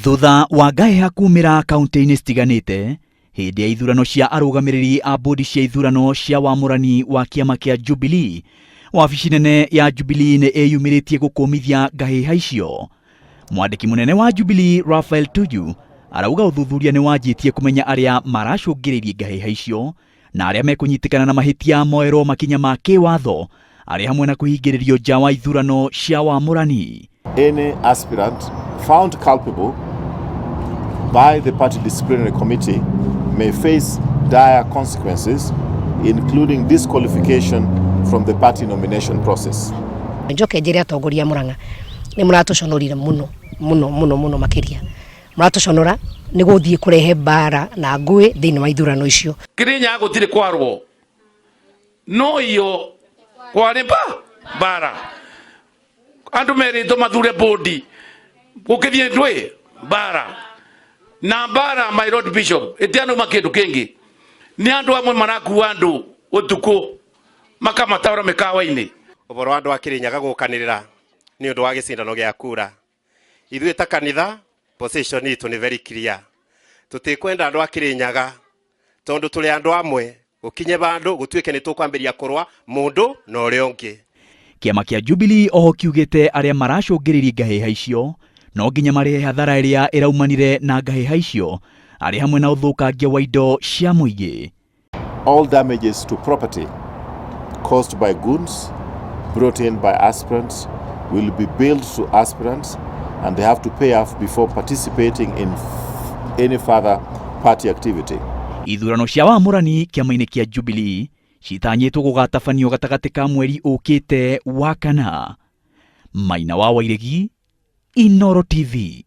Thutha wa ngahĩha kumĩra kaunti-inĩ citiganĩte hĩndĩ ya ithurano cia arũgamĩrĩri a bodi cia ithurano cia wamũrani wa kĩama kĩa Jubilee, wabici nene ya Jubilee nĩ ĩyumĩrĩtie gũkũmithia ngahĩha icio. Mwandĩki mũnene wa Jubilee Raphael Tuju arauga ũthuthuria nĩ wanjĩtie kũmenya arĩa maracũngĩrĩirie ngahĩha icio na arĩa mekũnyitĩkana na mahĩtia moerwo makinya ma kĩwatho arĩ hamwe na kũhingĩrĩrio nja wa ithurano cia wamũrani. Any aspirant found culpable by the party disciplinary committee may face dire consequences, including disqualification from the party nomination process. Njoke njĩre atongoria a Murang'a nĩ mũratũconorire mũno mũno mũno mũno makĩria mũratũconora nĩ gũthiĩ kũrehe mbara na ngũĩ thĩinĩ wa ithurano icio. Kirinyaga gũtirĩ kwarwo no iyo kwarĩ mba mbara andu meritwo mathure bodi gukithie ndwi mbara na mbara my lord bishop itianuma kindu kingi ni andu amwe marakua andu utuku makamataura mikawa-ini. Ũhoro wa andũ a Kĩrĩnyaga gũkanĩrĩra nĩ ũndũ wa gĩcindano gĩa kura, ithuĩ ta kanitha position itũ nĩ very clear. Tũtikwenda andũ a Kĩrĩnyaga tondũ tũrĩ andũ amwe gũkinye vandũ gũtuĩke nĩ tũkwambĩrĩria kũrũa mũndũ na ũrĩa ũngĩ. Kĩama kĩa Jubilee oho kiugĩte arĩa maracũngĩrĩirie ngahĩha icio no nginya marĩhe hathara ĩrĩa ĩraumanire na ngahĩha icio arĩ hamwe na ũthũkangia wa indo cia mũingĩ. All damages to property caused by goons brought in by aspirants will be billed to aspirants and they have to pay off before participating in any further party activity. Ithurano cia wamũrani kĩama-inĩ kĩa Jubilee citanyĩtwo gũgatabanio gatagatĩ ka mweri ũkĩte wa kana. Maina wa Wairegi, Inooro TV.